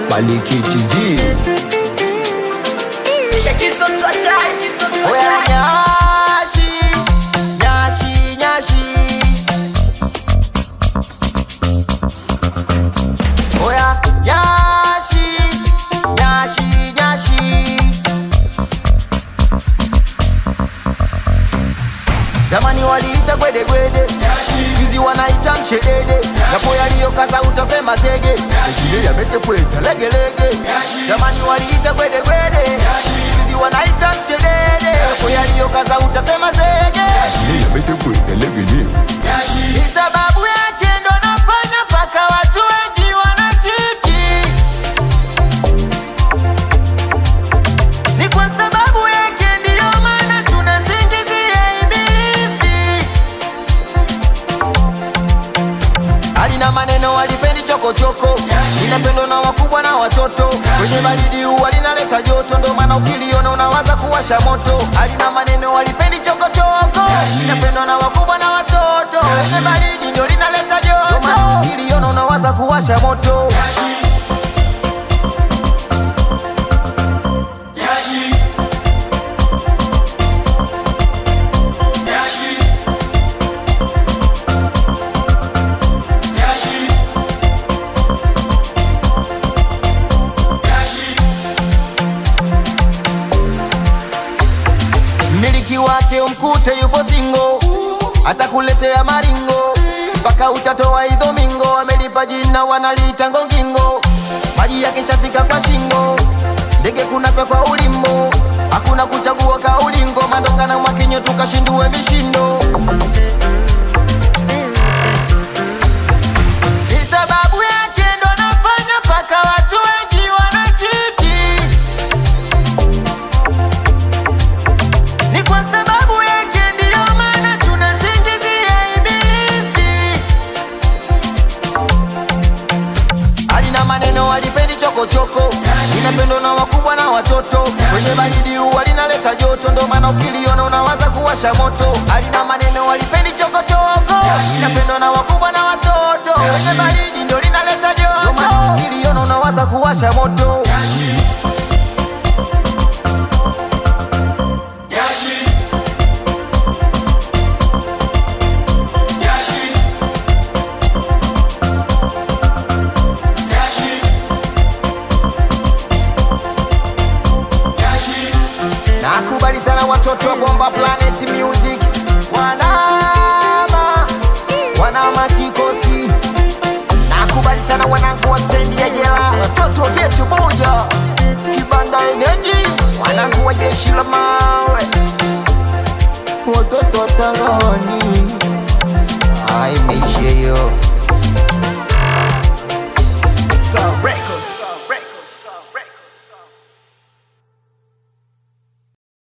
Maliki TZ. Oya nyashi, nyashi, nyashi. Oya nyashi, nyashi, nyashi. Zamani waliita gwedegwede, siku hizi wanaita mshedede. Japo yaliyokaza utasema zege, ile yametepweta legelege. Zamani waliita gwedegwede, siku hizi wanaita mshedede. Japo yaliyokaza utasema zege, ile yametepweta legelege. Ni sababu yake ndo nafanya mpaka watu wengi wanachiti. Ni kwa sababu yake ndiyo maana tunasingizia ibilisi. Alina maneno alipendi chokochoko, linapendwa na wakubwa na watoto. Kwenye baridi huwa linaleta joto, ndo maana ukiliona unawaza kuwasha moto. Alina maneno alipendi chokochoko, linapendwa na wakubwa na watoto. Kwenye baridi ndio linaleta joto, ndo maana ukiliona unawaza kuwasha moto. Mmiliki wake umkute yupo singo, atakuletea maringo mpaka utatoa hizo mingo. Amelipa jina wanaliita ngongingo, maji yake shafika kwa shingo, ndege kunasa kwa ulimbo, hakuna kuchagua kaulingo, mandonga na mwakinyo tukashindue mishindo. Ni sababu yake ndo nafanya mpaka watu wengi wanachiti. Ni kwa sababu yake ndiyo maana tunasingizia ibilisi. Alina maneno alipendi chokochoko, linapendwa na wakubwa na watoto. Kwenye baridi huwa linaleta joto, ndo maana ukiliona unawaza kuwasha moto. Alina maneno alipendi chokochoko, linapendwa na wakubwa na watoto. Kwenye baridi ndio linaleta joto, ndo maana ukiliona unawaza kuwasha moto. Nakubali sana watoto wa Bomba Planet Music, wanama wanama kikosi. Nakubali sana wanangu wa stendi ya jela, watoto wa geto moja, kibanda energy, wanangu wa jeshi la mawe, watoto wa Tanganyika. Ai, imeisha hiyo.